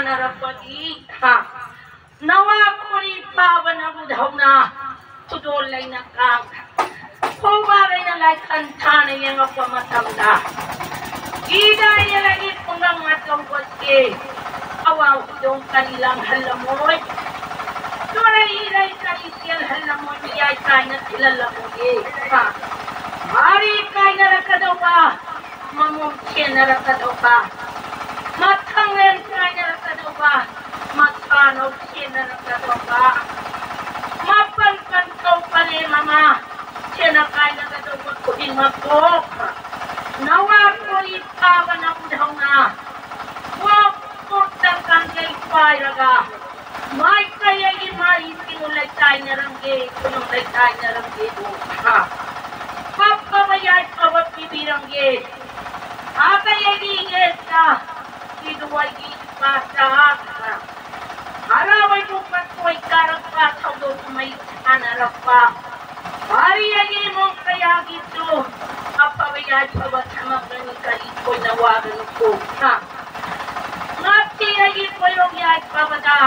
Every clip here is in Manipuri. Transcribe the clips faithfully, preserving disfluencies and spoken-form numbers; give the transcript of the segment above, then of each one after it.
ꯅꯔꯛꯄꯒꯤ, ꯍꯥ, ꯅꯋꯥ ꯈꯣꯔꯤ ꯐꯥꯕꯅꯕꯨ ꯍꯧꯅ ꯈꯨꯗꯣꯜ ꯂꯩꯅ ꯀꯥꯡ ꯈꯣꯡꯕꯥꯛ ꯂꯩꯅ ꯂꯥꯏꯈꯟ ꯊꯥꯅ ꯌꯦꯡꯉꯛꯄ ꯃꯇꯝꯗ, ꯏꯗꯥꯏꯗ ꯂꯩꯔꯤ ꯈꯨꯡꯒꯪ ꯑꯆꯧꯕꯁꯦ ꯑꯋꯥ ꯈꯨꯗꯣꯡ ꯀꯔꯤ ꯂꯥꯡꯍꯜꯂꯝꯃꯣꯏ, ꯆꯣꯔꯩ ꯏꯔꯩ ꯀꯔꯤ ꯆꯦꯜꯍꯜꯂꯝꯃꯣꯏ, ꯃꯌꯥꯏ ꯀꯥꯏꯅ ꯊꯤꯜꯍꯜꯂꯝꯃꯣꯏꯌꯦ꯫ ꯍꯥ? ꯃꯔꯤ ꯀꯥꯏꯅꯔꯛꯀꯗꯧꯕ, ꯃꯃꯣꯝ ꯁꯦꯟꯅꯔꯛꯀꯗꯧꯕ, ꯃꯊꯪꯂꯦꯟ ꯀꯥꯏꯅꯔꯛꯀꯗꯧꯕ, ꯃꯁꯥꯅꯧ ꯁꯦꯟꯅꯔꯛꯀꯗꯧꯕ, ꯃꯄꯟ ꯄꯟꯊꯧ ꯄꯔꯦꯝ ꯑꯃ ꯁꯦꯟꯅ ꯀꯥꯏꯅꯒꯗꯧꯕ ꯈꯨꯗꯤꯡꯃꯛꯄꯨ ꯅꯋꯥ ꯈꯣꯔꯤ ꯐꯥꯕꯅ ꯎꯠꯍꯧꯅ ꯀꯣꯛ ꯀꯣꯛꯇ ꯀꯥꯡꯖꯩ ꯄꯥꯏꯔꯒ ꯃꯥꯏꯀꯩ ꯑꯩꯒꯤ ꯃꯥꯏ ꯏꯁꯤꯡ ꯂꯩꯇꯥꯏꯅꯔꯝꯒꯦ, ꯈꯨꯅꯨꯡ ꯂꯩꯇꯥꯏꯅꯔꯝꯒꯦ꯫ ꯑꯐꯕ ꯌꯥꯏꯐꯕ ꯄꯤꯕꯤꯔꯝꯒꯦ꯫ ꯑꯇꯩ ꯑꯩꯒꯤ ꯏꯌꯦꯛꯇ ꯏꯗꯨ ꯑꯩꯒꯤ ꯏꯄꯥꯇ ꯍꯔꯥꯎ ꯑꯩꯕꯨ ꯄꯠꯊꯣꯏ ꯀꯥꯔꯛꯄ ꯊꯧꯗꯣꯛ ꯀꯨꯝꯍꯩ ꯁꯥꯟꯅꯔꯛꯄ ꯋꯥꯔꯤ ꯑꯌꯦꯡꯕ ꯀꯌꯥꯒꯤꯁꯨ ꯑꯐꯕ ꯌꯥꯏꯐꯕ ꯊꯝꯃꯛꯀꯅꯤ, ꯀꯔꯤ ꯊꯣꯏꯅ ꯋꯥꯒꯅꯨꯀꯣ꯫ ꯉꯥꯛꯄꯤꯔꯒꯤ ꯀꯣꯏꯔꯣꯡ ꯌꯥꯏꯐꯕꯗ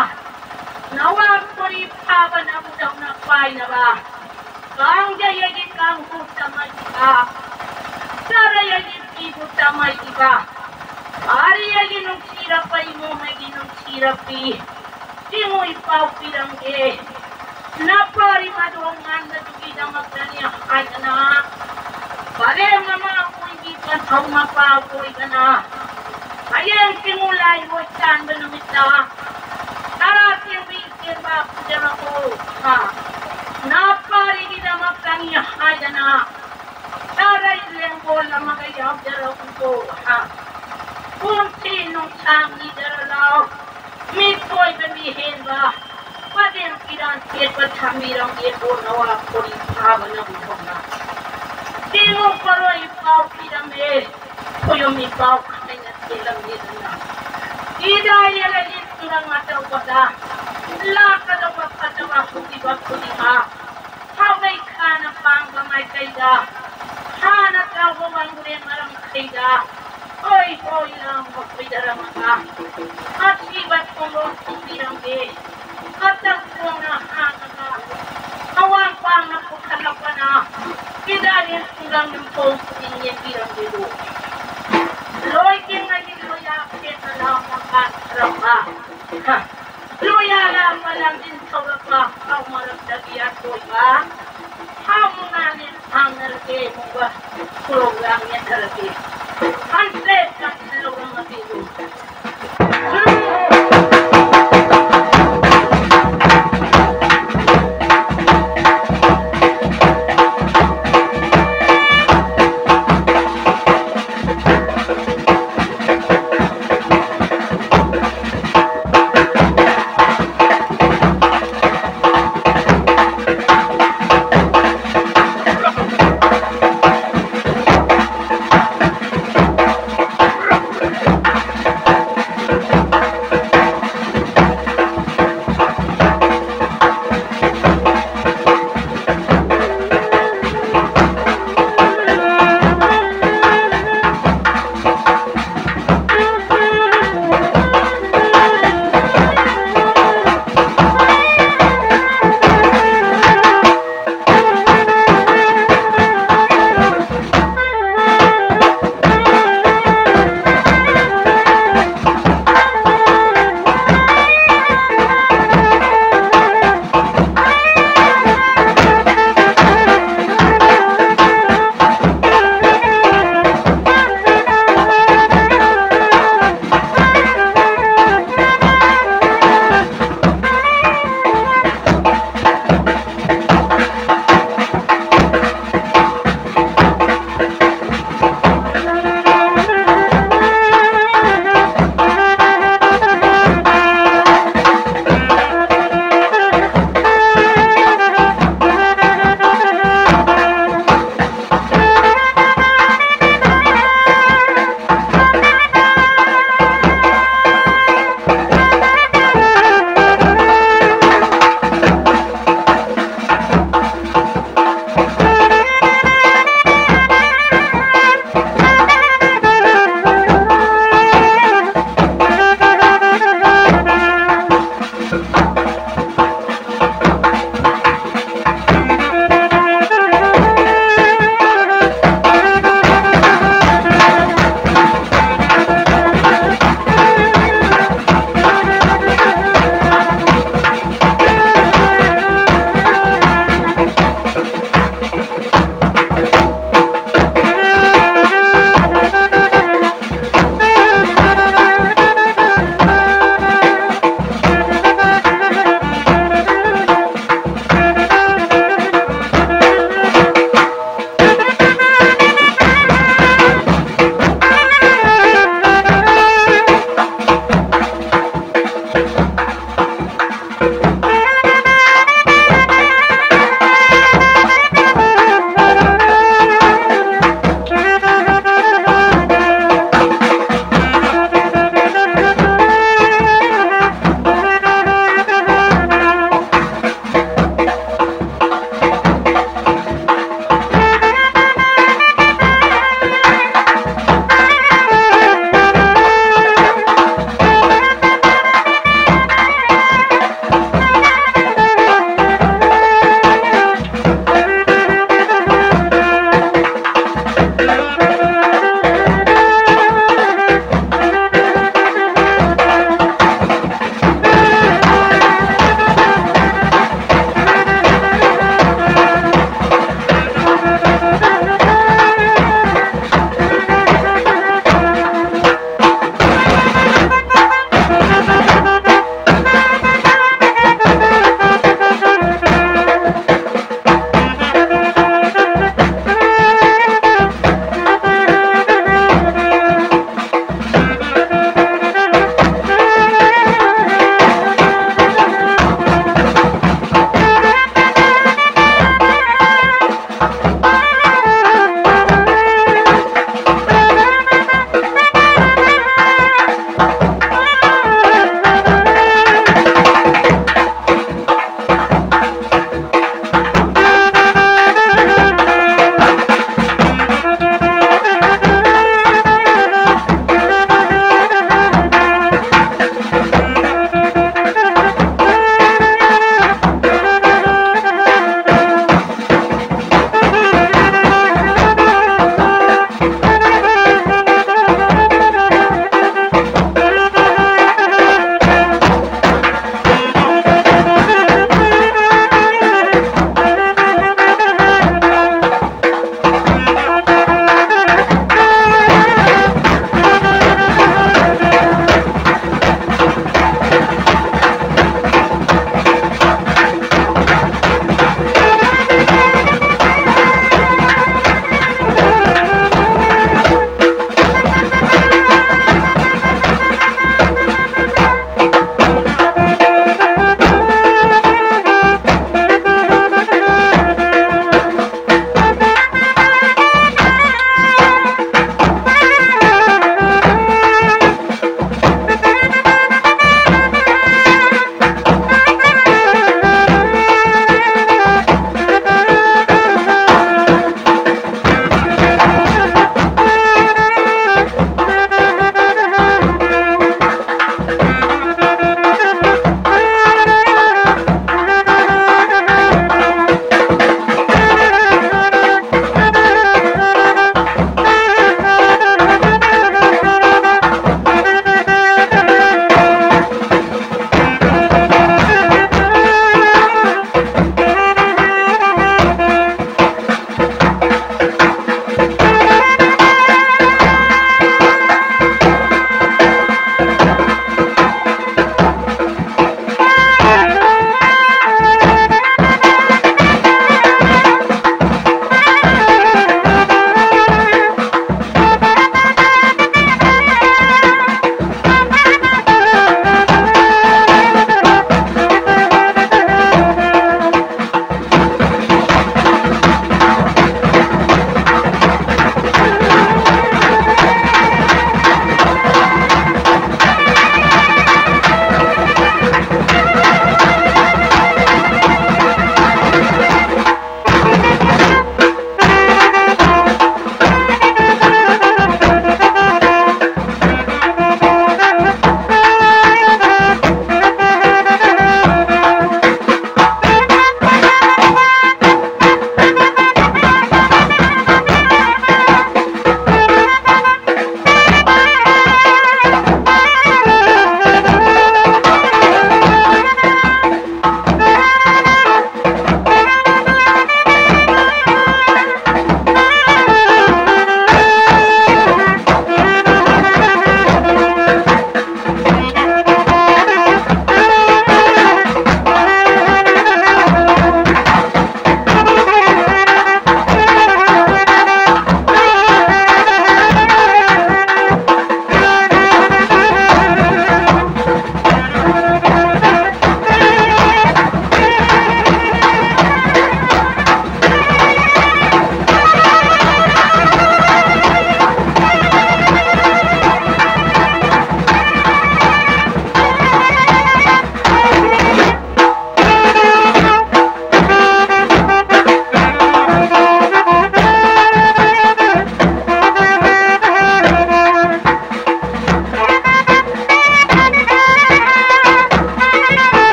ꯅꯋꯥ ꯈꯣꯔꯤ ꯐꯥꯕꯅ ꯎꯗꯧꯅ ꯄꯥꯏꯅꯕ ꯀꯥꯡꯖꯩ ꯑꯩꯒꯤ ꯀꯥꯡꯕꯨ ꯇꯝꯃꯛꯏꯕ, ꯆꯔꯩ ꯑꯩꯒꯤ ꯄꯤꯕꯨ ꯇꯝꯃꯛꯏꯕ, ꯋꯥꯔꯤ ꯑꯩꯒꯤ ꯅꯨꯡꯁꯤꯔꯛꯄ ꯏꯃꯣꯝ ꯑꯩꯒꯤ ꯅꯨꯡꯁꯤꯔꯛꯄꯤ ꯆꯤꯡꯉꯨ ꯏꯄꯥꯎ ꯄꯤꯔꯝꯒꯦ꯫ ꯅꯄꯥꯔꯤ ꯃꯗꯣꯡ ꯉꯥꯟꯕꯗꯨꯒꯤꯗꯃꯛꯇꯅꯤ ꯍꯥꯏꯗꯅ ꯄꯔꯦꯡ ꯑꯃ ꯑꯣꯏꯕꯤ ꯄꯟꯊꯧ ꯃꯄꯥ ꯑꯣꯏꯗꯅ ꯍꯌꯦꯡ ꯆꯤꯡꯉꯨ ꯂꯥꯏꯔꯣꯏ ꯆꯥꯟꯕ ꯅꯨꯃꯤꯠꯇ ꯇꯔꯥ ꯇꯦꯡꯕꯤ ꯇꯦꯡꯕ ꯄꯨꯖꯔꯛꯑꯣ꯫ ꯍꯥ? ꯅꯄꯥꯔꯤꯒꯤꯗꯃꯛꯇꯅꯤ ꯍꯥꯏꯗꯅ ꯇꯔꯩ ꯂꯦꯡꯒꯣꯜ ꯑꯃꯒ ꯌꯥꯎꯖꯔꯛꯎꯀꯣ꯫ ꯍꯥ? ꯄꯨꯟꯁꯤ ꯅꯨꯡꯁꯥꯡ ꯅꯤꯖꯔ ꯂꯥꯎ꯫ ꯃꯤꯊꯣꯏꯕ ꯃꯤꯍꯦꯟꯕ ꯄꯗꯦꯝ ꯄꯤꯔꯥꯟ ꯊꯦꯠꯄ ꯊꯝꯕꯤꯔꯝꯒꯦ꯫ ꯀꯣꯟꯅ ꯋꯥ ꯈꯣꯔꯤ ꯐꯥꯕꯅꯕꯨ ꯍꯧꯅ ꯇꯦꯡꯉꯣ ꯄꯔꯣꯏ ꯄꯥꯎ ꯄꯤꯔꯝꯃꯦ꯫ ꯈꯣꯏꯔꯝꯃꯤ ꯄꯥꯎ ꯈꯥꯏꯅ ꯊꯦꯠꯂꯝꯃꯦꯗꯅ ꯏꯗꯥꯏ ꯌꯦꯜꯂꯒꯤ ꯈꯨꯡꯒꯪ ꯑꯆꯧꯕꯗ ꯂꯥꯛꯀꯗꯧꯕ ꯐꯠꯇꯕ ꯍꯧꯈꯤꯕ ꯈꯨꯗꯤꯡꯃꯛ ꯍꯥꯎꯒꯩ ꯈꯥꯅ ꯄꯥꯡꯕ ꯃꯥꯏꯀꯩꯗ ꯍꯥꯟꯅ ꯆꯥꯎꯕ ꯋꯥꯡꯕ꯭ꯔꯦꯟ ꯃꯔꯝꯈꯩꯗ ꯍꯣꯏ ꯍꯣꯏ ꯂꯥꯡꯕ ꯈꯣꯏꯗꯔꯝꯃꯒ, ꯑꯊꯤꯕ ꯊꯣꯡꯂꯣꯟ ꯊꯤꯡꯕꯤꯔꯝꯒꯦ꯫ ꯃꯇꯝ ꯀꯣꯡꯅ ꯍꯥꯡꯉꯒ, ꯑꯋꯥꯡ ꯄꯥꯡꯅ ꯄꯨꯈꯠꯂꯛꯄꯅ, ꯀꯦꯗꯥꯔꯦꯟ ꯈꯨꯡꯒꯪ ꯌꯨꯝꯊꯣꯡ ꯈꯨꯗꯤꯡ ꯌꯦꯡꯕꯤꯔꯝꯒꯦꯔꯣ꯫ ꯂꯣꯏ ꯀꯦꯡꯅꯒꯤ ꯂꯣꯏꯌꯥ ꯐꯦꯠꯅ ꯂꯥꯎꯅ ꯄꯥꯟꯈ꯭ꯔꯕ꯫ ꯍ, ꯂꯣꯏꯌꯥ ꯂꯥꯛꯄ ꯂꯥꯡꯖꯤꯟ ꯊꯧꯔꯛꯄ, ꯄꯥꯎ ꯃꯔꯛꯇꯒꯤ ꯑꯊꯣꯏꯕ꯫ ꯍꯥꯎ ꯃꯉꯥꯅꯤ ꯍꯥꯡꯅꯔꯒꯦ, ꯃꯨꯕ ꯈꯨꯔꯧ ꯂꯥꯡ ꯌꯦꯠꯅꯔꯒꯦ꯫ ꯍꯟꯇ꯭ꯔꯦꯠ ꯀꯥꯟꯁꯤꯜ ꯂꯧꯔꯝꯃꯒꯦ꯫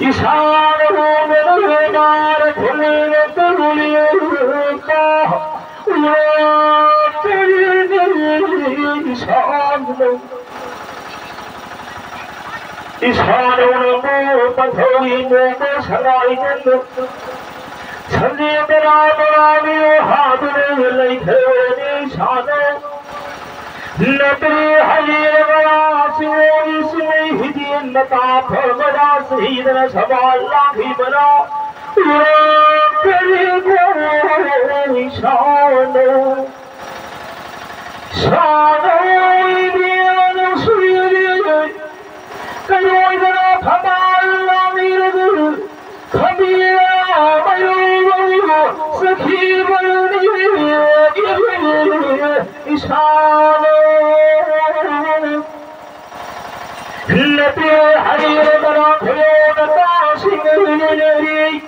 ꯏꯁꯥꯅ ꯎꯕꯗ ꯃꯥꯅ ꯊꯣꯛꯂꯛꯄ ꯎꯔꯤꯕ ꯏꯁꯥꯅ ꯏꯁꯥꯅ ꯎꯔꯕ ꯄꯟꯊꯧꯒꯤ ꯃꯑꯣꯡꯗ ꯁꯉꯥꯏꯒꯨꯝꯅ ꯁꯟꯖꯦꯟ ꯇꯔꯥ ꯇꯔꯥ ꯃꯤꯑꯣꯏ ꯍꯥꯗꯨꯅ ꯂꯩꯊꯔꯅꯤ ꯏꯁꯥꯅ ꯅꯠꯇ꯭ꯔꯤ ꯍꯌꯦꯡ ꯉꯔꯥꯡꯁꯨ ꯏꯁꯤꯡ ꯍꯤꯗꯦꯟ ꯃꯇꯥ ꯐꯕꯗ ꯁꯤꯗꯅ ꯁꯃꯥꯟ ꯂꯥꯛꯈꯤꯕꯅ ꯀꯔꯤꯒꯨꯝ ꯏꯁꯥꯅ ꯁꯥꯅ ꯏꯕꯦꯟ ꯅꯨꯡꯁꯤꯔꯦ ꯀꯩꯔꯣꯏꯗꯅ ꯊꯝꯕꯥꯜ ꯂꯥꯡꯂꯤꯔꯒ ꯈꯝꯕꯤꯔ ꯃꯌꯨꯝ ꯆꯠꯈꯤꯕꯅꯤ ꯏꯁꯥꯅ ꯅꯠꯇꯦ ꯍꯩꯔꯕ ꯈꯣꯏꯔꯣꯅ ꯇꯥꯁꯤꯡ ꯂꯩꯔꯤ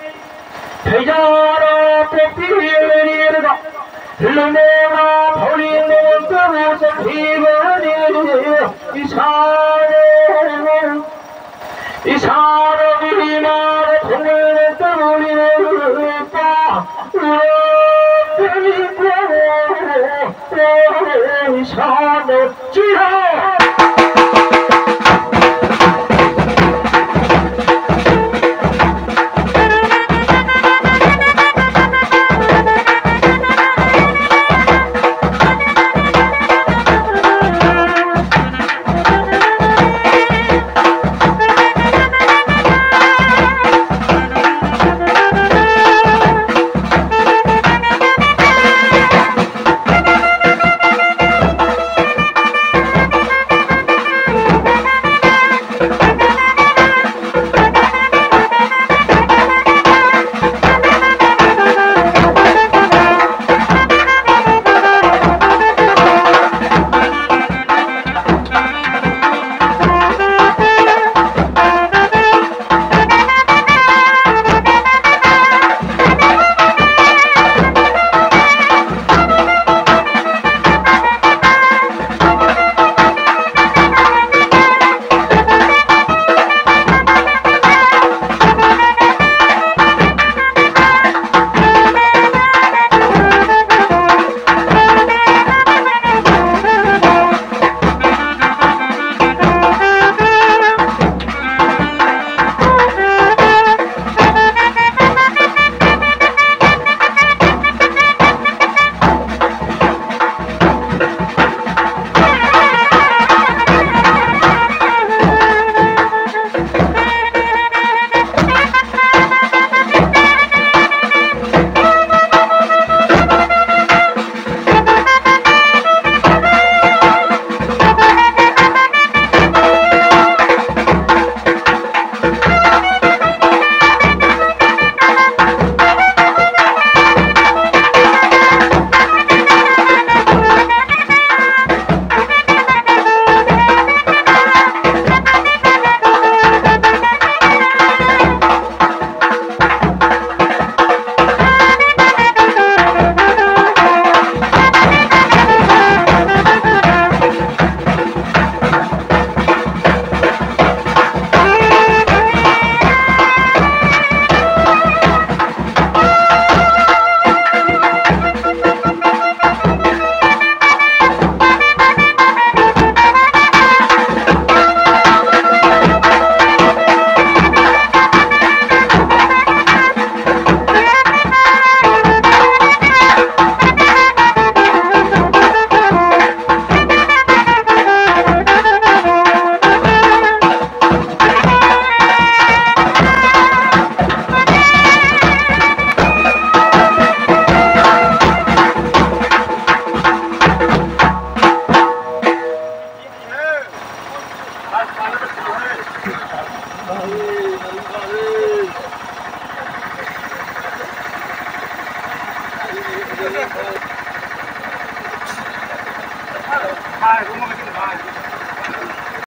ꯊꯩꯖꯥꯔ ꯄꯣꯛꯄꯤꯔꯤꯔꯒ ꯂꯨꯃꯣꯡꯅ ꯊꯧꯔꯤꯅ ꯇꯔꯨ ꯆꯠꯈꯤꯕꯅꯤ ꯏꯁꯥꯅ ꯏꯁꯥꯅ ꯏꯃꯥꯅ ꯊꯣꯡꯅ ꯇꯔꯨꯔꯤꯔꯒ ꯏꯁꯥꯅ ꯆꯤꯔꯥꯎ